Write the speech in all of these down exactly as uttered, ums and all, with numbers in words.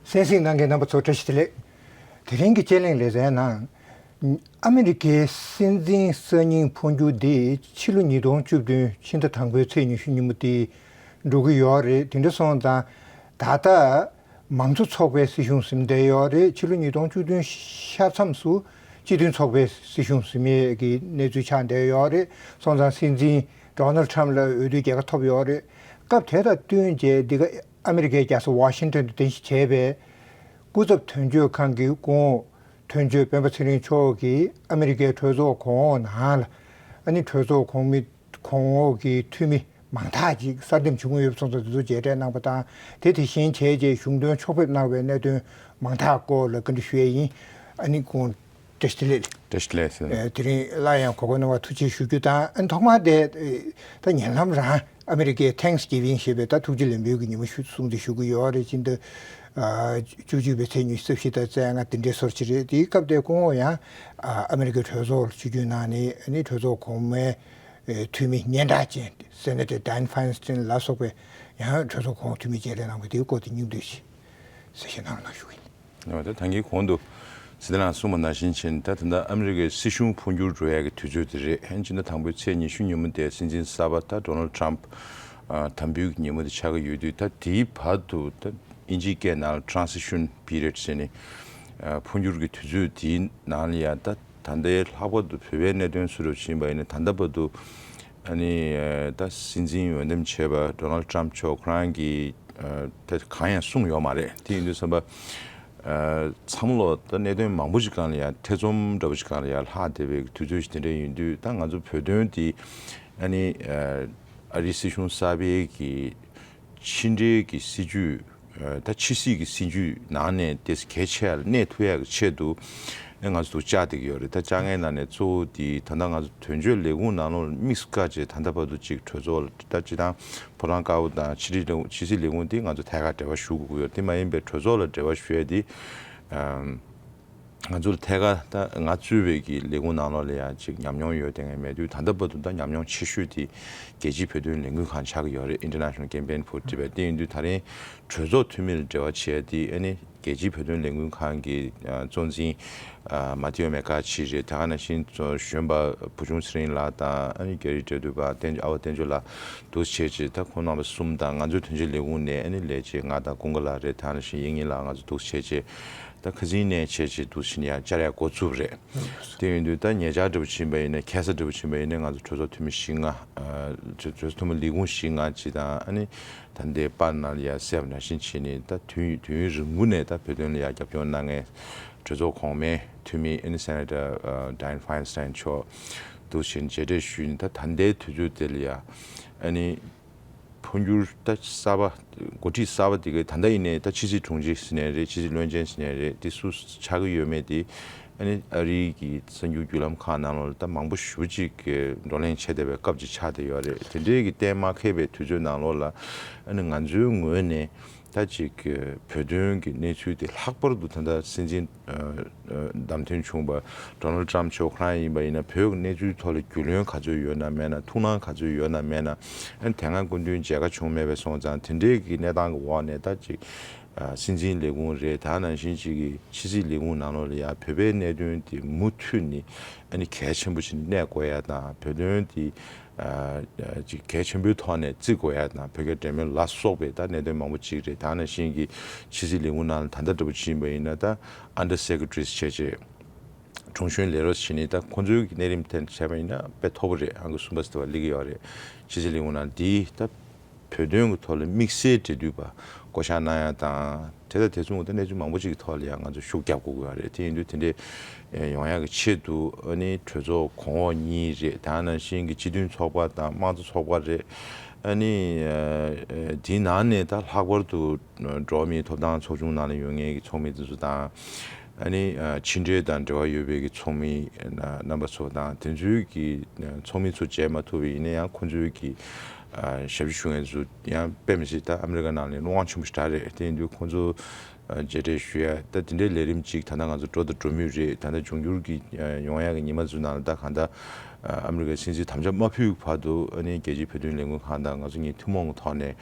གསན་གཟིགས་གནང་མཁན་རྣམ་པ་ཚོ་བཀྲ་ཤིས་བདེ་ལེགས། དེ་རིང་གི་དཔྱད་གླེང་ལེ་ཚན་ནང་། ཨ་མི་རི་ཀའི་སྲིད་འཛིན་གསར་རྙིང་འཕོ་འགྱུར་འདི་ཕྱི་ལོ་ཉིས་སྟོང་བཅུ་བདུན་ཕྱི་ཟླ་དང་པོའི་ཚེས་ཉི་ཤུ་ཉིན་མོ་དེ་འགྲོ་གི་ཡོད་རེད། དེ་འདྲ་སོང་ཙང་ད་ལྟ་མང་གཙོ་ཚོགས་པའི་སྲིད་གཞུང་ཟིན་བསྡད་ཡོད་རེད། ཕྱི་ལོ་ཉིས་སྟོང་བཅུ་བདུན་ཤར་མཚམས་སུ་སྤྱི་མཐུན་ཚོགས་པའི་སྲིད་གཞུང་ཟིན་ཡས་ཀྱི་གནས་ཚུལ་ཆགས་བསྡད་ཡོད་རེད། སོང་ཙང་སྲིད་འཛིན་ཌོ་ནལ་ཊམ་ལ་འོས་བསྡུའི་རྒྱལ་ཁ་ཐོབ་ཡོད་རེད། སྐབས་དེ་དང་བསྟུན་བྱས་འདི་ག་ཨ་མི་རི་ཀའི་རྒྱལ་ས་ཝ་ཤིང་ཊོན་དུ་རྟེན་གཞི་བྱས་པའི་སྐུ་ཚབ་དོན་གཅོད་ཁང་གི་སྐུ་ངོ་དོན་གཅོད་སྤེན་པ་ཚེ་རིང་མཆོག་གིས་ཨ་མི་རི་ཀའི་གྲོས་ཚོགས་གོང་འོག་ནང་ལ་ཨ་ནི་གྲོས་ཚོགས་གོང་མི་གོང་འོག་གི་འཐུས་མི་མང་དག་ཅིག་གསར་འདེམས་བྱུང་ཡོད་པ་སོང་ཙང་དེ་ཚོ་མཇལ་འཕྲད་གནང་པ་དང་། དེ་དེ་བཞིན་བྱས་རྗེས་གཞུང་དོན་ཕྱོགས་ཕེབས་གནང་བའི་གནད་དོན་མང་དག་སྐོར་ལ་བཀའ་འདྲི་ཞུ་ཡས་ཡིན། ཨ་ནི་སྐུ་ངོ་བཀྲ་ཤིས་བདེ་ལེགས། བཀྲ་ཤིས་བདེ་ལེགས་ཟེར། ཨེ། དེ་རིང་སླར་ཡང་གོ་སྐབས་གནང་བར་ཐུགས་རྗེ་ཆེ་ཞུ་རྒྱུ་དང་། ཨ་ནི་ཐོག་མར་དེ་ད་ཉེ་ལམ་རང་ཨ་མི་རི་ཀའི་Thanksgiving ཞེས་པའི་ད་ཐུགས་རྗེ་ལེགས་འབུལ་གྱི་ཉིན་མོ་ཞུ་གསུངས་ཏེ་ཞུ་གི་ཡོད་རེད། ཅིག་འདི་ཨ་བཅུ་གཅིག་པའི་ཚེས་ཉི་ཤུ་རྩ་བཞི་དང་རྩ་ལྔ་དེ་འདྲའི་སོར་ཅིག་རེད། དེའི་སྐབས་དེ་སྐུ་ངོ་ཡང་ཨ་ཨ་མི་རི་ཀའི་གྲོས་ཚོགས་ལ་ཆིབས་བསྒྱུར་གནང་ནས། ཨ་ནི་གྲོས་ཚོགས་གོང་མའི་ཨེ་འཐུས་མི་སྙན་གྲགས་ཅན་Senator Dianne Feinstein ལ་སོགས་པའི་ཡང་གྲོས་ཚོགས་གོང་འཐུས་མི་མཇལ་འཕྲད་གནང་བ་དེའི་སྐོར་དེ་སྙིང་བསྡུས་ཤིག་གསལ་བཤད་གནང་རོགས་གནང་ཞུ་གི་ཡིན། ཡང་ད་ད་གིན་གོང་དུ་ཟི་ལིང་ལགས་གསུངས་པ་ནང་བཞིན་བྱས་ནས། ད་ད་ལྟ་ཨ་མི་རི་ཀའི་སྲིད་གཞུང་འཕོ་འགྱུར་འགྲོ་ཡག་གི་དུས་ཚོད་དེ་རེད། ཕྱི་ཟླ་དང་པོའི་ཚེས་ཉི་ཤུ་ཉིན་མོ་དེ་སྲིད་འཛིན་གསར་པ་ད་Donald Trump ཨ་དམ་འབུལ་གྱི་ཉིན་མོ་དེ་ཆགས་ཀྱི་ཡོད་དུས། ད་དེའི་བར་དུ་ད་དབྱིན་ཇིའི་སྐད་ནང་ལ་transition period ཟེར་ནས། ཨ་འཕོ་འགྱུར་གྱི་དུས་ཚོད་དེའི་ནང་ལ་ཡང་ད་ད་ལྟའི་ལྷག་པར་དུ་བོད་པའི་གནད་དོན་ཚུར་ཕྱིན་པ་ཡིན་ན། ད་ལྟ་བར་དུ་ཨ་ནི་ཨ་ད་སྲིད་འཛིན་འོས་འདེམས་བྱས་པ་Donald Trump མཆོག་ཁོ་རང་གིས་ཨ་ད་གང་ཡང་གསུངས་ཡོད་མ་རེད། དེ་ཡིན་དུས་ཙམ་པ། ཨ་བསམ་བློ་ད་གནད་དོན་མང་པོ་ཞིག་སྒང་ལ་ཡང་ཐེ་ཚོམ་འདྲ་པོ་ཞིག་སྒང་ལ་ཡང་ལྷག་བསྡད་པའི་དུས་ཚོད་ཞིག་དེ་འདྲ་ཡིན་དུས། ད་ང་ཚོ་བོད་དོན་དེ་ཨ་ནི་ཨ་ཨ་རིའི་སྲིད་གཞུང་གསར་པའི་གི་ཕྱི་འབྲེལ་གྱི་སྲིད་ཇུས། ཨ་ད་ཕྱི་སྲིད་ཀྱི་སྲིད་ཇུས་ནང་ནས་དེ་གལ་ཆེ་བ་ལ་གནས་ཐུབ་ཡག་གི་ཆེད་དུ་ཨ་ང་ཚོ་བཅར་བསྡད་ཀྱི་ཡོད་རེད། ད་བཅར་མཁན་ནང་ནས་གཙོ་བོ་དེ་ད་ལྟ་ང་ཚོ་དོན་གཅོད་ལས་ཁུངས་ནང་ལོགས་ལ་དམིགས་སུ་བཀར་བྱས། ད་ལྟ་བར་དུ་ཅིག་གྲོས་ཚོགས་ལ་ད་སྤྱི་བཏང་ཕོ་བྲང་དཀར་པོ་དང་ཕྱི་སྲིད་ལས་ཁུངས། ཕྱི་སྲིད་ལས་ཁུངས་དེ་ང་ཚོ་ཐད་ཀར་འབྲེལ་བ་ཞུ་དགོས་ཀྱི་ཡོད་རེད། དེ་མ་ཡིན་པའི་གྲོས་ཚོགས་ལ་འབྲེལ་བ་ཞུ་ཡ་དེ་ཨ་ང་ཚོ་ལ་ཐད་ཀར་ད་ང་གཙོས་པའི་གི་ལས་ཁུངས་ནང་ལོགས་ལ་ཡང་ཅིག་ཉམས་མྱོང་ཡོད་དེ་ངས་མེད་དུས། ད་ལྟ་བར་དུ་ད་ཉམས་མྱོང་ཆེ་ཤོས་དེ་རྒྱལ་སྤྱིའི་བོད་དོན་ལས་འགུལ་ཁང་ཆགས་ཀྱི་ཡོད་རེད། International Campaign for Tibet། དེ་ཡིན་དུས་ད་རིང་གྲོས་ཚོགས་འཐུས་མི་ལ་འབྲེལ་བ་བྱས་ཏེ། ཨ་ནི་རྒྱལ་སྤྱིའི་བོད་དོན་ལས་འགུལ་ཁང་གི་ཨ་གཙོ་འཛིན་ཨ་མ་ཐེའོ་མེ་ཀ་ཆི་རེད། དེ་ག་ནང་བཞིན་གཙོ་གཞོན་པ་བུ་ཆུང་ཚེ་རིང་ལགས་དང་། ཨ་ནི་རྒྱ་རིགས་འབྲེལ་མཐུད་པ་བསྟན་ཨ་བ་བསྟན་ཆོས་ལགས་འདུག་སེ་བྱས་བྱས། ད་ཁོང་རྣམ་པ་གསུམ་དང་། ང་ཚོའི་དོན་གཅོད་ལས་ཁུངས་ནས་ཨ་ནི་ལས་བྱེད་ང་དང་ཀུན་དགའ་ལགས་རེད། དེ་ག་ནང་བཞིན་ཡིད་བརྙན་ལགས། ང་ཚོ་འདུག་སེ་བྱས་བྱས། ད་ཁ་སང་ནས་བྱས་བྱས་འདུག་སེ་ཡང་བཅར་ཡག་འགོ་བཙུགས་རེད། དེ་ཡིན་དུས་ད་ཉེ་ཆར་འདྲ་པོ་ཕྱིན་པ་ཡིན་ན། ཁ་སང་འདྲ་པོ་ཕྱིན་པ་ཡིན་ན། ང་ཚོ་གྲོས་ཚོགས་འཐུས་མི་བཞི་ལྔ། ཨ་གྲོས་གྲོས་ཚོགས་འཐུས་མི་ལས་ཁུངས་བཞི་ལྔ་ཅིག་དང་། ཨ་ནི་ད་ལྟའི་པར་ནང་ལ་ཡང་གསལ་བ་ནང་བཞིན་བྱས་ནས། ད་དུས་དུས་ཡུན་རིང་པོ་ནས་ད་བོད་དོན་ལ་ཡང་རྒྱབ་སྐྱོར་གནང་མཁན་གྲོས་ཚོགས་གོང་མའི་འཐུས་མི་ཨ་ནི་Senator ཨ་Dianne Feinstein མཆོག་འདུག་སེ་མཇལ་འཕྲད་ཞུས་ནས། ད་ད་ལྟའི་དུས་ཚོད་དེ་ལ་ཡང་ཨ་ནི་འཕོ་འགྱུར་ད་གསར་པ། འགོ་ཁྲིད་གསར་པ་དེ་གའི་ད་ལྟ་ཡིན་ནའི་ད་ཕྱི་སྲིད་དྲུང་ཆེ་ཟེར་ནའི་རེད། ཕྱི་སྲིད་བློན་ཆེན་ཟེར་ནའི་རེད། དེ་སུ་ཆགས་ཀྱི་ཡོད་མེད་དེ་ཨ་ནི་ཨ་རིའི་གི་གསར་འགྱུར་བརྒྱུད་ལམ་ཁག་ནང་ལོགས་ལ་ད་མང་པོ་ཞེ་པོ་ཅིག་གི་བགྲོ་གླེང་བྱེད་བསྡད་པའི་སྐབས་ཅིག་ཆགས་བསྡད་ཡོད་རེད། དེ་འདྲའི་གི་གཏན་མ་འཁེལ་བའི་དུས་ཚོད་ནང་ལོགས་ལ་ཨ་ནི་ང་ཚོའི་ངོས་ནས་ད་ཅིག་གི་བོད་དོན་གྱི་གནས་ཚུལ་དེ་ལྷག་པར་དུ་ད་ལྟ་སྲིད་འཛིན་ཨ་ཨ་བདམས་ཐོན་བྱུང་བ་Donald Trump མཆོག་ཁོ་རང་ཡིན་པ་ཡིན་ན། བོད་ཀྱི་གནས་ཚུལ་ཐོག་ལ་རྒྱུས་ལོན་ག་ཚོད་ཡོད་ན་མེད་ན། ཐུགས་སྣང་ག་ཚོད་ཡོད་ན་མེད་ན། ཨ་ནི་དེ་སྔ་སྐུ་མདུན་མཇལ་ཁ་བྱུང་མེད་པ་སོང་ཙང་། དེ་འདྲའི་གི་གནས་སྟངས་ཀྱི་འོག་ནས་ད་ཅིག་ཨ་སྲིད་འཛིན་ལས་ཁུངས་རེད། དེ་ནང་བཞིན་ཅིག་གི་ཕྱི་སྲིད་ལས་ཁུངས་ནང་ལོགས་ལ་ཡང་བོད་པའི་གནད་དོན་དེ་མུ་མཐུད་ནས་ཨ་ནི་གལ་ཆེན་པོ་ཞིག་གནས་དགོས་ཡ་དང་། བོད་དོན་དེ་ཨ་ཅིག་གལ་ཆེན་པོའི་ཐོག་ནས་བརྩི་དགོས་ཡ་དང་། བོད་རྒྱ་འབྲེལ་མོལ་ལ་སོགས་པའི་ད་གནད་དོན་མང་པོ་ཅིག་རེད། དེ་ནང་བཞིན་གྱི་ཕྱི་སྲིད་ལས་ཁུངས་ནང་ལ་ད་ལྟ་འདྲ་པོ་ཕྱིན་པ་ཡིན་ན། ད་Under Secretaries བྱས་བྱས་དྲུང་གཞོན་ལས་རོགས་བྱས་ནས། ད་ཁོང་ཚོའི་གནས་རིམ་དེ་བྱས་པ་ཡིན་ན་དཔེ་མཐོ་པོ་རེད། ཨང་ཀི་གསུམ་པ་ཟེར་བ་སླེབས་ཀྱི་ཡོད་རེད། ཕྱི་སྲིད་ལས་ཁུངས་ནང་འདི་ད་བོད་དོན་གྱི་ཐོག་ལ་དམིགས་བསལ་འབྲེལ་མཐུད་པ་བསྐོ་གཞག་གནང་ཡ་དང་། དེ་དང་དེ་མཚུངས་ད་གནས་ཚུལ་མང་པོ་ཅིག་གི་ཐོག་ལ་ཡང་ང་ཚོ་ཤུགས་རྒྱབ་དགོས་ཀྱི་ཡོད་རེད། དེ་ཡིན་དུས་དེ་འདྲའི་ཡོང་ཡག་གི་ཆེད་དུ་ཨ་ནི་གྲོས་ཚོགས་གོང་འོག་གཉིས་རེད། དེ་ནང་བཞིན་གྱི་སྤྱི་མཐུན་ཚོགས་པ་དང་དམངས་གཙོ་ཚོགས་པ་རེད། ཨ་ནི་ཨ་ཨ་དེའི་ནང་ནས་ད་ལྷག་པར་དུ་འགྲོ་བ་མིའི་ཐོབ་ཐང་ཚོགས་ཆུང་ནང་ལ་ཡོད་མཁན་གྱི་ཚོགས་མི་དེ་ཚོ་དང་། ཨ་ནི་ཨ་ཕྱི་འབྲེལ་དང་འབྲེལ་བ་ཡོད་པའི་གི་ཚོགས་མི་རྣམ་པ་ཚོ་དང་། དེ་ཚོའི་གི་ཚོགས་མི་ཚོ་མཇལ་མ་ཐུབ་པ་ཡིན་ན་ཡང་། ཁོང་ཚོའི་གི་ཨ་ཞབས་ཞུ་ཞུ་མཁན་ཚོ་ཡང་དཔེ་མི་སྲིད་ད་ཨ་མི་རི་ཀ་ནང་ལ་བློ་དབང་ཆེན་པོ་ཞེ་དྲག་རེད། དེ་ཡིན་དུས་ཁོང་ཚོ་ཨ་མཇལ་འཕྲད་ཞུ་ཡ་ད་དེ་འདྲའི་ལས་རིམ་ཅིག་ད་ལྟ་ང་ཚོ་འགྲོ་དང་འགྲོ་མུས་རེད། ད་ལྟ་འབྱུང་འགྱུར་གྱི་ཨ་ཡོང་ཡ་གི་ཉི་མ་ཚོའི་ནང་ལ་ད་གང་ལྟར་ ཨ་མི་རི་ཀའི་སྲིད་འཛིན་དམ་བཅའ་མ་ཕུལ་བར་དུ་ཨ་ནི་རྒྱལ་སྤྱིའི་བོད་དོན་ལས་འགུལ་ཁང་དང་ང་ཚོ་གཉིས་ཐུན་མོང་གི་ཐོག་ནས་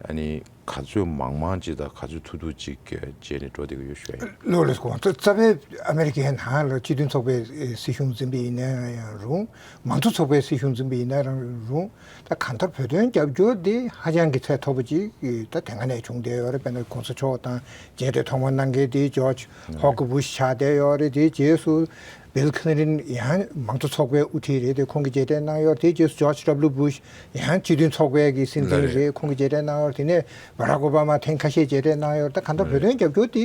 ཨ་ནི་ག་ཚོད་མང་མང་ཅིག་དང་ག་ཚོད་ཐུབ་ཐུབ་ཅིག་བྱས་ནས་འགྲོ་བསྡད་ཀྱི་ཡོད་ཞུ་ཡ་ཡིན། ལགས་ལགས་སོ། རྩ་བའི་ཨ་མི་རི་ཀའི་ནང་ལ་སྤྱི་མཐུན་ཚོགས་པའི་སྲིད་གཞུང་འཛིན་པ་ཡིན་ན་ཡང་རུང་། མང་གཙོ་ཚོགས་པའི་སྲིད་གཞུང་འཛིན་པ་ཡིན་ན་རུང་། ད་གང་ལྟར་བོད་དོན་རྒྱབ་སྐྱོར་དེ་ཧ་ཅང་གི་ཚད་མཐོ་པོ་ཅིག་ད་དེ་སྔ་ནས་བྱུང་བསྡད་ཡོད་རེད། དཔེར་ན་གོང་ས་མཆོག་དང་མཇལ་འཕྲད་ཐོག་མར་གནང་མཁན་དེ་ཇོརྗ་ཧོག་གི་བུ་ཤི་ཆགས་བསྡད་ཡོད་རེད། དེའི་རྗེས་སུ་བིལ་ཁི་ལིན་ཡང་མང་གཙོ་ཚོགས་པའི་དབུ་ཁྲིད་རེད། དེ་ཁོང་གིས་མཇལ་འཕྲད་གནང་ཡོད་རེད། དེའི་རྗེས་སུ་ཇོརྗ་ཌབ་ལུ་བུ་ཤི་ཡང་སྤྱི་མཐུན་ཚོགས་པའི་གི་སྲིད་འཛིན་རེད། ཁོང་གིས་མཇལ་འཕྲད་གནང་ཡོད་རེད། དེ་ནས་བྷ་རག་ཨོ་བྷ་མ་ཐེངས་ཁ་ཤས་མཇལ་འཕྲད་གནང་ཡོད་རེད། ད་གང་ལྟར་བོད་དོན་རྒྱབ་སྐྱོར་དེ་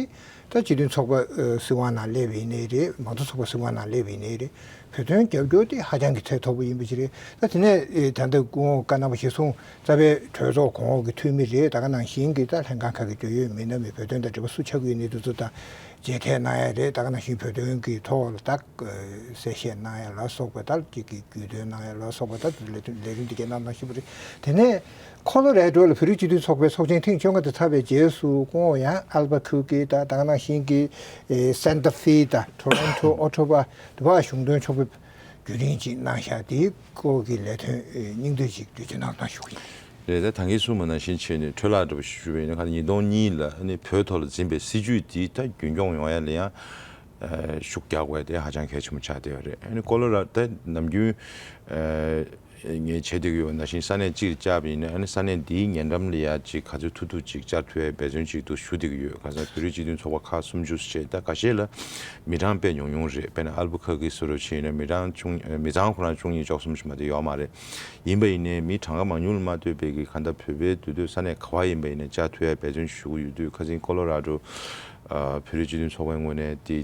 ད་སྤྱི་མཐུན་ཚོགས་པ་ཨ་སྲིད་དབང་ནང་སླེབས་ཡིན་ནའི་རེད། མང་གཙོ་ཚོགས་པ་སྲིད་དབང་ནང་སླེབས་ཡིན་ནའི་རེད། བོད་དོན་རྒྱབ་སྐྱོར་དེ་ཧ་ཅང་གི་ཚད་མཐོ་པོ་ཡིན་པ་ཞིག་རེད། ད་དེ་ནས་ཨེ་ད་ལྟ་སྐུ་ངོ་བཀའ་གནང་བ་གཞིར་བཟུང་རྩ་བའི་གྲོས་ཚོགས་གོང་འོག་གི་འཐུས་མི་རེད། ད་ག་ནང་བཞིན་གྱི་ད་ལྷན་ཁང་ཁག་གི་འབྲེལ་ཡོད་མི་སྣ་མི་བོད་དོན་དང་འབྲེལ་བ་སུ་ཆགས་ཀྱི་ཡོད་ནའི་དེ་ཚོ་དང་མཇལ་འཕྲད་གནང་ཡ་རེད། ད་ག་ནང་བཞིན་བོད་དོན་གྱི་ཐོག་ལ་ད་གསལ་བཤད་གནང་ཡ་ལ་སོགས་པ་ད་ཅིག་གི་རྒྱུས་སྟོན་གནང་ཡ་ལ་སོགས་པ་ད་ལས་དོན་ལས་རིམ་འདི་གས་གནང་གནང་བཞིན་པ་རེད། དེ་ནས་ཁོ་ལོ་རེ་ཌོ་ལ་བོད་རིགས་སྤྱི་མཐུན་ཚོགས་པའི་ཚོགས་ཆེན་ཐེངས་བཅོ་ལྔ་དེ་ཚར་བའི་རྗེས་སུ་སྐུ་ངོ་ཡང་ཨལ་བ་ཁུ་ཀི་ད་ད་ག་ནང་བཞིན་གྱི་ཨེ་སན་ཏ་ཧྥེ་དང་ཊོ་རོན་ཊོ་ཨོ་ཊ་ཝ་དེ་བར་གཞུང་དོན་ཚོགས་པའི་བརྒྱུད་རིམ་ཅིག་གནང་བཞག་དེའི་སྐོར་གྱི་ལས་དོན་ཨེ་སྙིང་བསྡུས་ཅིག་འགྲེལ་བརྗོད་གནང་གནང་ཞུ་གི་ཡིན། རེད། ད་ད་གིན་གསུངས་པ་ནང་བཞིན་བྱས་ནས་འཕྲོས་བརླག་འདྲ་པོ་ཞུས་པ་ཡིན་ན་ཁ་ཉིས་སྟོང་གཉིས་ལ་ཨ་ནི་བོད་ཐོག་ལ་འཛིན་པའི་སྲིད་བྱུས་དེ་ད་རྒྱུན་སྐྱོང་ཡོང་ཡ་ལ་ཡང་ཨ་ཤུགས་རྒྱག་དགོས་དེ་ཧ་ཅང་གལ་ཆེན་པོ་ཆགས་བསྡད་ཡོད་རེད། ཨ་ནི་ཀོ་ལོ་ར་ད་ནམ་རྒྱུན་ཨ་ངས་བྱེད་བསྡད་ཀྱི་ཡོད་ནང་བཞིན་ས་གནས་གཅིག་བཅར་བ་ཡིན་ན་ཨ་ནི་ས་གནས་འདིའི་ཉེ་འགྲམ་ལ་ཡ་ཅིག་ག་ཚོད་ཐུབ་ཐུབ་ཅིག་བཅར་ཐུབ་ཡའི་འབད་བརྩོན་ཅིག་ཏུ་ཞུ་བསྡད་ཀྱི་ཡོད། གང་ཟག་བོད་རིགས་སྤྱི་མཐུན་ཚོགས་པ་ཁག་སུམ་ཅུ་ཞེས་ད་ཁ་ཤས་ལ་མི་གྲངས་དཔེ་ཉུང་ཉུང་རེད། དཔེར་ན་ཨལ་བུ་ཁ་ཀི་སུ་རུ་ཕྱིན་ན་མི་གྲངས་ཆུང་མི་ཚང་ཁོ་རང་བཅུ་གཉིས་བཅུ་གསུམ་ཞིག་མ་གཏོགས་ཡོད་མ་རེད། ཡིན་པ་ཡིན་ནའི་མི་གྲངས་ཀ་མང་ཉུང་ལ་མ་ལྟོས་པའི་གི་གང་ལྟར་བོད་པའི་འདུས་སྡོད་ས་གནས་ག་བ་ཡིན་པ་ཡིན་ན་བཅར་ཐུབ་ཡའི་འབད་བརྩོན་ཞུ་གི་ཡོད་དུས་ཁ་སང་ཀོ་ལོ་ར་ཌོ་ཨ་བོད་རིགས་སྤྱི་མཐུན་ཚོགས་པའི་ངོས་ནས་དེ་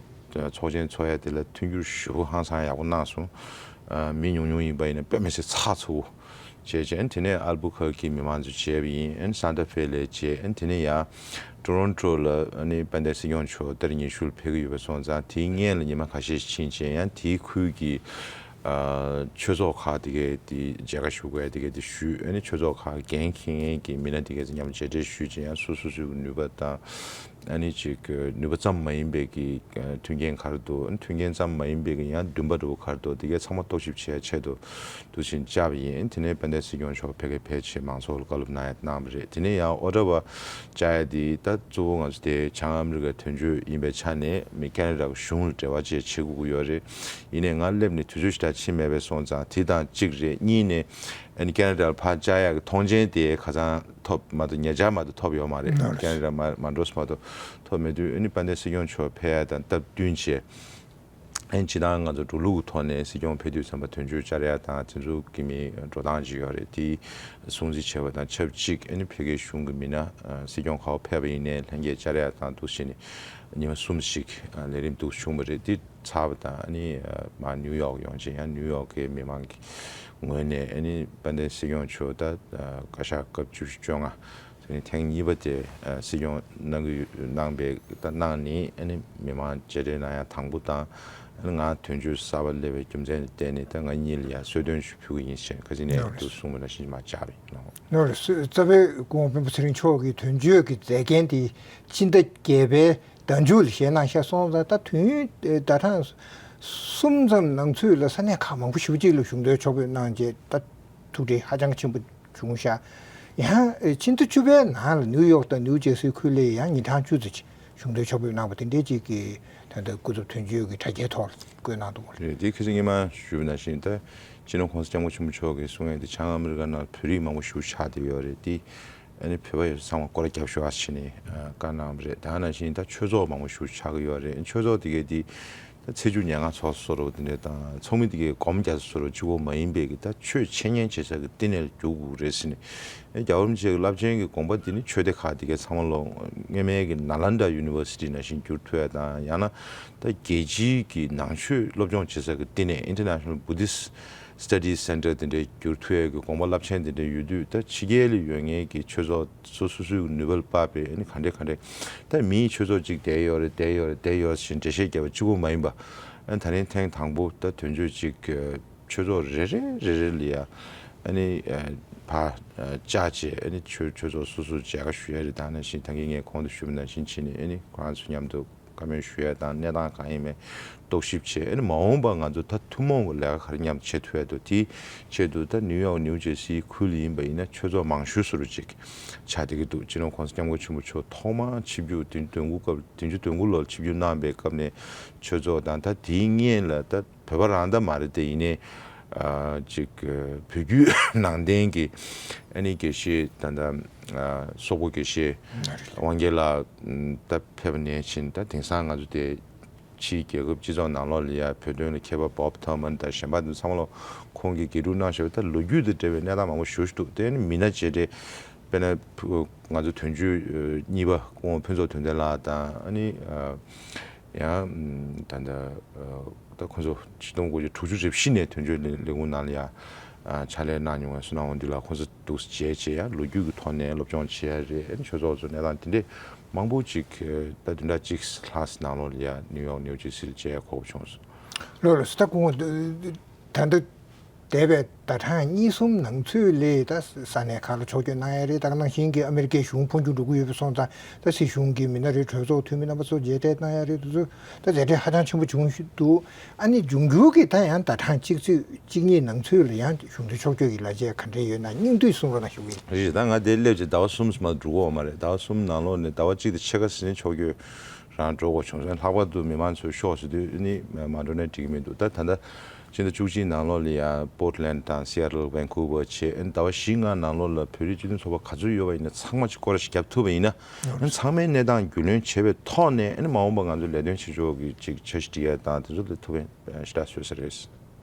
ཚོགས་ཆེན་ཚོགས་ཡ་དེ་ལ་མཐུན་འགྱུར་ཞེ་པོ་ཧང་སང་ཡག་པོ་གནང་སོང་། ཨ་མི་ཉུང་ཉུང་ཡིན་པ་ཡིན་ན་དཔེ་མི་སྲིད་ཚགས་ཚུད་པོ་བྱས་བྱས། དེ་ནས་ཨལ་བུ་ཁ་ཀི་མི་མང་ཚོ་མཇལ་བ་ཡིན། ཨན་སན་ཏ་ཧྥེ་ལ་མཇལ། ཨན་དེ་ནས་ཡང་ཊོ་རོན་ཊོ་ལ་ཨ་ནི་དཔལ་ལྡན་སྲིད་སྐྱོང་མཆོག་ཏ་རིག་ཉི་ཤུ་ལ་ཕེབས་ཀྱི་ཡོད་པ་སོང་ཙང་དེའི་སྔོན་ལ་ཉི་མ་ཁ་ཤས་ཤིག་ཕྱིན་བྱས་ཡང་དེའི་ཁུལ་གྱི་ཨ་ཆོས་ཚོགས་ཁག་དེ་གའི་དེ་མཇལ་ཁ་ཞུ་དགོས་དེ་གའི་དེ་ཞུས། ཨ་ནི་ཆོས་ཚོགས་ཁག་འགན་འཁྱེར་མཁན་གྱི་མི་སྣ་དེ་གའི་ཚོ་མཉམ་མཇལ་འཕྲད་ཞུས་བྱས་ཡང་སོ་སོ་སོའི་ནུས་པ་དང་ཨ་ནི་ཅིག་ནུས་པ་ཙམ་མ་ཡིན་པའི་གི་མཐུན་རྐྱེན་ག་རེ་འདུག་མཐུན་རྐྱེན་ཙམ་མ་ཡིན་པའི་གི་ཡང་འདུན་པ་འདྲ་བོ་ག་རེ་འདུག་དེ་གའི་ཚང་མ་རྟོག་ཞིབ་བྱེད་ཡ་ཆེད་དུ་དུ་ཕྱིན་བཅར་བ་ཡིན། དེ་ནས་དཔལ་ལྡན་སྲིད་སྐྱོང་མཆོག་ཕ་གིར་ཕེབས་བྱས་མང་ཚོགས་ལ་བཀའ་སློབ་གནང་ཡ་གནང་བ་རེད། དེ་ནས་ཡང་ཨོ་ཊ་ཝ་བཅར་ཡ་དེ་ད་གཙོ་བོ་ང་ཚོ་དེ་བྱང་ཨ་མི་རི་ཀའི་དོན་གཅོད་ཡིན་པའི་ཆ་ནས་མི་ཁེ་ན་ཌ་གི་གཞུང་ལ་འབྲེལ་བ་བཅས་བྱེད་དགོས་ཀྱི་ཡོད་རེད། ཡིན་ནའི་ང་སླེབས་ནས་དུས་ཚོད་ཞེ་དྲག་ཕྱིན་མེད་པས་སོང་ཙང་དེ་དང་གཅིག་རེད། གཉིས་ནས་ཨ་ནི་ཁེ་ན་ཌ་ལ་ཕར་བཅར་ཡག་གི་ཐོངས་མཆན་དེ་ཁ་སང་ཐོབ་མ་གཏོགས་ཉེ་ཆར་མ་གཏོགས་ཐོབ་ཡོད་མ་རེད། ཁེ་ན་ཌ་མ་མ་འགྲོ་སོང་མ་གཏོགས་ཐོབ་མེད་དུས་ཨ་ནི་དཔལ་ལྡན་སྲིད་སྐྱོང་མཆོག་ཕེབས་ཡ་དང་སྟབས་བསྟུན་བྱས། ཨ་ནི་སྤྱིར་བཏང་ང་ཚོ་འགྲོ་ལུགས་ཀྱི་ཐོག་ནས་སྲིད་སྐྱོང་ཕེབས་དུས་ཙམ་པ་དོན་གཅོད་བཅར་ཡ་དང་དེ་ཚོ་གི་མི་འགྲོ་སྟངས་ཅིག་ཡོད་རེད། དེ་སྲུང་བརྩི་བྱས་པ་དང་ཆབས་ཅིག་ཨ་ནི་ཕ་གིའི་གཞུང་གི་མི་སྣ་ཨ་སྲིད་སྐྱོང་ག་པར་ཕེབས་པ་ཡིན་ནའི་ལྷན་རྒྱས་བཅར་ཡ་དང་འདུག་བྱས་ནས་ཉི་མ་གསུམ་ཞིག་ཨ་ལས་རིམ་འདུག་བྱུང་བ་རེད། དེ་ཚར་བ་དང་ཨ་ནི་ཨ་མར་ནིའུ་ཡོག་ཡོང་བྱས་ཡང་ནིའུ་ཡོག་གི་མི་མང་གི་ངོས་ནས་ཨ་ནི་དཔལ་ལྡན་སྲིད་སྐྱོང་མཆོག་ད་ཨ་བཀའ་ཤག་སྐབས་བཅུ་བཞི་བཅོ་ལྔ་ཐེངས་གཉིས་པ་དེ་ཨ་སྲིད་སྐྱོང་གནང་གི་ཡོད་གནང་པའི་ད་གནང་ནི་ཨ་ནི་མི་མང་མཇལ་འཕྲད་གནང་ཡ་དང་པོ་དང་ཨ་ནི་ང་དོན་གཅོད་གསར་པ་སླེབས་པའི་རྒྱུ་མཚན་དེ་བརྟེན་ནས་ད་ང་གཉིས་ལ་ཡ་གསོལ་སྟོན་ཞུ་ཕུལ་གི་ཡིན་ཞེས་ཁ་ཅིག་ནས་དུ་གསུངས་པ་ནང་བཞིན་མ་བཅར་བ་ཡིན་ནོ། ནོར་རྩ་བའི་སྐུ་ངོ་སྤེན་པ་ཚེ་རིང་མཆོག་གིས་དོན་གཅོད་ཀྱི་མཛད་འགན་དེ་ཕྱི་ཟླ་བརྒྱད་པའི་ཟླ་མཇུག་ལ་བཞེས་གནང་ཤག་སོང་ཙང་ད་དུས་ཡུན་ཟླ་གྲངས་གསུམ་ཙམ་ནང་ཚུད་ལ་ས་གནས་ཁག་མང་པོ་ཞེ་པོ་ཅིག་ལ་གཞུང་དོན་ཕྱོགས་ཕེབས་གནང་རྗེས་ད་ཐུགས་ཁྲལ་ཧ་ཅང་ཆེན་པོ་བྱུང་ཤག་ཡང་ཕྱི་ཟླ་བཅུ་པའི་ནང་ལ་ནིའུ་ཡོག་དང་ནིའུ་ཇེར་སིའི་ཁུལ་ལ་ཡང་ཉིན་གྲངས་བཅུ་ཙམ་ཅིག་གཞུང་དོན་ཕྱོགས་ཕེབས་གནང་བ་དེ་འདྲའི་ཅིག་གི་ད་ལྟ་སྐུ་ཚབ་དོན་གཅོད་ཀྱི་དྲ་རྒྱའི་ཐོག་ལ་བཀོད་གནང་འདུག་རེད། དེ་ཁ་སང་སྔོན་མ་ཞུས་པ་ནང་བཞིན་ད་སྤྱི་ནོར་༸གོང་ས་༸སྐྱབས་མགོན་ཆེན་པོ་མཆོག་གིས་གསུང་ཡ་དེ་བྱང་ཨ་མི་རི་ཀ་ནང་བོད་རིགས་མང་པོ་ཞེ་པོ་ཆགས་བསྡད་ཡོད་རེད། དེ་ཨ་ནི་བོད་པ་ཡོད་ཚང་མ་སྐོར་ར་རྒྱབ་ཤོག་ཨ་ཟེར་ནས་བཀའ་གནང་བ་རེད། ད་ནང་བཞིན་ད་ཆོས་ཚོགས་མང་པོ་ཞེ་པོ་ཆགས་ཀྱི་ཡོད་རེད། ཆོས་ཚོགས་དེ་གའི་དེ་ད་ཚེས་བཅུ་ཉེར་ལྔ་ཚོགས་གཙོ་བོ་དེ་འདྲ་དང་ཚོགས་མི་དེ་གའི་སྒོམ་རྒྱག་ས་བཟོ་འདྲ་གཅིག་པོ་མ་ཡིན་པའི་གི་ད་ཆོས་འཆད་ཉན་བྱེད་ས་གི་བསྟི་གནས་ལ་འགྱུར་དགོས་རེད་ཟེར་ནས། ཨེ་རྒྱལ་བ་རིན་པོ་ཆེ་གི་རླབས་ཆེན་གྱི་དགོངས་པ་འདི་ནི་ཆོས་སྡེ་ཁག་འདི་གའི་ཚང་མ་ལོ་སྔོན་མའི་གི་ནཱ་ལནྡ་ཡུ་ནི་ཝར་སི་ཊི་ནང་བཞིན་འགྱུར་ཐུབ་ཡ་དང་། ཡང་ན་ད་རྒྱལ་སྤྱིའི་གི་ནང་ཆོས་སློབ་སྦྱོང་བྱེད་ས་གི་བསྟི་གནས་International Buddhist Studies Center དེ་འདྲའི་འགྱུར་ཐུབ་ཡ་གི་དགོངས་པ་རླབས་ཆེན་དེ་འདྲ་ཡོད་དུས། ད་ཕྱི་རྒྱལ་ལ་ཡོད་མཁན་གྱི་ཆོས་ཚོགས་སོ་སོ་སོའི་ནུས་པ་ལ་དཔག་པའི་ཨ་ནི་ག་འདྲས་ག་འདྲས་ད་མིའི་ཆོས་ཚོགས་གཅིག་བསྡད་ཡོད་རེད། བསྡད་ཡོད་རེད། བསྡད་ཡོད་ཟེར་འགྲེལ་བཤད་བརྒྱབ་པ་གཅིག་པོ་མ་ཡིན་པ། ཨ་ནི་ད་རིང་ཐེངས་དང་པོ་ད་དོན་གཅོད་གཅིག་ཆོས་ཚོགས་རེ་རེ་རེ་རེ་ལ་ཡ་ཨ་ནི་ཕར་བཅར་བྱས་ཨ་ནི་ཆོས་ཆོས་ཚོགས་སོ་སོར་མཇལ་ཁ་ཞུ་ཡ་རེད། ད་ནང་བཞིན་ད་གིན་ངས་གོང་དུ་ཞུས་པ་ནང་བཞིན་བྱས་ནས་ཨ་ནི་ཁོ་རང་ཚོ་མཉམ་དུ་ བཀའ་མོལ་ཞུ་ཡ་དང་གནས་སྟངས་གང་ཡིན་མིན་རྟོག་ཞིབ་བྱས། ཨ་ནི་མ་འོངས་པ་ང་ཚོ་ད་ཐུན་མོང་གི་ལས་ཀ་ག་རེ་མཉམ་དུ་བྱེད་ཐུབ་ཡ་འདུག་དེའི་ཆེད་དུ་ད་ནིའུ་ཡོག་ནིའུ་ཇེར་སིའི་ཁུལ་ཡིན་པ་ཡིན་ན་ཆོས་ཚོགས་མང་ཤོས་སུ་རུ་ཅིག་ཆགས་བསྡད་ཀྱི་འདུག་སྤྱི་ནོར་གོང་ས་སྐྱབས་མགོན་ཆེན་པོ་མཆོག་ཐོག་མར་ཆིབས་བསྒྱུར་བདུན་ཅུ་དོན་དགུ་སྐབས་བདུན་ཅུ་དོན་དགུ་ལོར་ཆིབས་བསྒྱུར་གནང་པའི་སྐབས་ནས་ཆོས་ཚོགས་དང་ད་དེའི་སྔོན་ལ་ད་བོད་པ་རང་ད་མ་རེད་དེ་ཡིན་ནའི་ཨ་ཅིག་བོད་བརྒྱུད་ནང་བསྟན་གྱི་ཨ་ནི་དགེ་བཤེས་ད་ད་ཨ་སོག་པོ་དགེ་བཤེས་དབང་རྒྱལ་ལགས་ད་ཕེབས་པ་ནས་ཕྱིན་ད་དེང་སང་ང་ཚོ་དེ་ཕྱིའི་རྒྱལ་ཁབ་སྤྱི་ཚོགས་ནང་ལོགས་ལ་ཡ་བོད་དོན་ལ་མཁས་པ་བོབ་ཐར་མན་དང་གཞན་པ་དེ་ཚང་མ་ལ་ཁོང་གིས་དགེ་ཕྲུག་གནང་བཞག་པའི་ད་ལོ་རྒྱུས་དང་འབྲེལ་བའི་གནས་སྟངས་མང་པོ་ཞེ་པོ་ཞིག་འདུག་དེ་ནི་མི་སྣ་མཇལ་འཕྲད་དཔེར་ན་ང་ཚོ་དོན་གཅོད་གཉིས་པ་སྐུ་ངོ་ཕུན་ཚོགས་དོན་ལྡན་ལགས་དང་ཨ་ནི་ཡང་ད་ལྟ་ད་ཁོང་ཚོ་ཆིག་སྟོང་དགུ་བརྒྱ་དྲུག་ཅུ་རེ་བཞི་ནས་དོན་གཅོད་ལས་ཁུངས་ནང་ལ་ཡ་ཕྱག་ལས་གནང་མྱོང་བའི་བསོད་ནམས་དབང་འདུས་ལགས་ཁོང་ཚོ་འདུག་མཇལ་བྱས་ཡ་ལོ་རྒྱུས་ཀྱི་ཐོག་ནས་སློབ་སྦྱོང་བྱེད་ཡ་རེད། ཨ་ནི་ཆོས་ཚོགས་ཚོ་གནས་སྟངས་དེ་འདྲས་མང་པོ་ཅིག་ད་བདུན་ཕྲག་གཅིག་ལྷག་ནང་ལོགས་ལ་ཡ་ནིའུ་ཡོག་ནིའུ་ཇེར་སི་ལ་མཇལ་ཡ་གོ་སྐབས་བྱུང་སོང་། ལགས་ལགས་སོ། ད་སྐུ་ངོ་ད་ལྟ་འདས་པའི་ཟླ་གྲངས་གཉིས་གསུམ་ནང་ཚུད་ལ་ད་ས་གནས་ཁག་ལ་ཕྱོགས་བསྐྱོད་གནང་ཡ་རེད། ད་ག་ནང་བཞིན་གྱི་ཨ་མི་རི་ཀའི་གཞུང་འཕོ་འགྱུར་འགྲོ་གི་ཡོད་པ་སོང་ཙང་ད་སྲིད་གཞུང་གི་མི་སྣ་རེད། གྲོས་ཚོགས་འཐུས་མི་རྣམ་པ་ཚོ་མཇལ་འཕྲད་གནང་ཡ་རེད། དེ་ཚོ་ད་མཛད་འཕྲིན་ཧ་ཅང་ཆེན་པོ་བྱུང་འདུག་ཨ་ནི་འབྱུང་འགྱུར་གྱི་ད་ཡང་ཟླ་གྲངས་གཅིག་ཚོད་གཅིག་གཉིས་ནང་ཚུད་ལ་ཡང་གཞུང་འབྲེལ་ཕྱོགས་བསྐྱོད་ཀྱི་ལས་བྱེད་ག་འདྲས་ཡོད་ན་སྙིང་བསྡུས་གསུང་རོགས་གནང་ཞུ་གི་ཡིན། རེད། ད་ང་དེ་སླེབས་རྗེས་ཟླ་བ་གསུམ་མ་འགྲོ་གི་ཡོད་མ་རེད། ཟླ་བ་གསུམ་ནང་ལོགས་ནས་ཟླ་བ་གཅིག་དང་ཕྱེད་ཀ་ཟིན་ཕྱོགས་བསྐྱོད་རང་འགྲོ་དགོས་བྱུང་སོང་། ལྷག་པར་དུ་མི་མང་ཚོའི་ཤོག་ཟེར་དུས་ནི་མ་འགྲོ་ན་འགྲིག་གི་མི་འདུག་ད་ད་ལྟ་ཕྱི་ཟླ་བཅུ་གཅིག་ནང་ལོགས་ལ་ཡ་པོར་ཊི་ལེན་ཌི་དང་སི་ཨེ་ཊལ་ཝན་ཀུ་ཝར་བྱས། ཨ་ནི་ཟླ་བ་བཞི་ལྔ་ནང་ལོགས་ལ་བོད་རིགས་སྤྱི་མཐུན་ཚོགས་པ་ག་ཚོད་ཡོད་པ་ཡིན་ན་ཚང་མ་ཅིག་སྐོར་ར་ཞིག་བརྒྱབ་ཐུབ་པ་ཡིན་ན། ཨ་ནི་ཚང་མའི་གནས་སྟངས་རྒྱུས་ལོན་བྱས་པའི་ཐོག་ནས་ཨ་ནི་མ་འོངས་པ་ང་ཚོ་ལས་དོན་བྱེད་ཕྱོགས་ཀྱི་ཅིག་འཆར་གཞི་སྒྲིག་ཡ་དང་དེ་ཚོ་ལ་ཐུགས་ཕན་ཞེ་དྲག་གསོས་ས་རེད་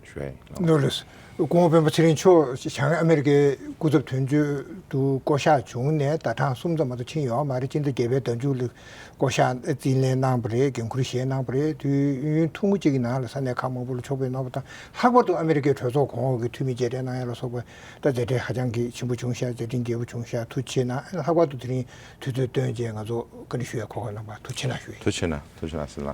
ཞུ་ཡ་ཡིན། ལགས་ལགས་སོ། སྐུ་ངོ་སྤེན་པ་ཚེ་རིང་མཆོག་བྱང་ཨ་མེ་རི་ཀའི་སྐུ་ཚབ་དོན་གཅོད་དུ་བསྐོ་གཞག་བྱུང་ནས་ཟླ་གྲངས་གསུམ་ཙམ་མ་གཏོགས་ཕྱིན་ཡོད་མ་རེད། སྤྱི་ཟླ་བརྒྱད་པའི་ཟླ་མཇུག་ལ་བསྐོ་གཞག་རྩིས་ལེན་གནང་བ་རེད། འགན་འཁུར་བཞེས་གནང་བ་རེད། དུས་ཡུན་ཐུང་ངུ་གཅིག་གི་ནང་ལ་ས་གནས་ཁག་མང་པོ་ལ་ཕྱོགས་ཕེབས་གནང་བ་དང་། ལྷག་པར་དུ་ཨ་མེ་རི་ཀའི་གྲོས་ཚོགས་གོང་འོག་གི་འཐུས་མི་མཇལ་འཕྲད་གནང་ཡ་ལ་སོགས་པ་ད་མཛད་འཕྲིན་ཧ་ཅང་གི་ཆེན་པོ་བྱུང་ཤག་མཛད་འཕྲིན་རྒྱས་པོ་བྱུང་ཤག་ཐུགས་རྗེ་གནང་། ལྷག་པར་དུ་དེ་རིང་དུས་ཚོད་བཏོན་བྱས་ང་ཚོ་བཀའ་འདྲི་ཞུ་ཡ་གོ་སྐབས་གནང་བར་ཐུགས་རྗེ་གནང་ཞུ་ཡ་ཡིན། ཐུགས་རྗེ་གནང་། ཐུགས་རྗེ་གནང་ཟེར་ལ།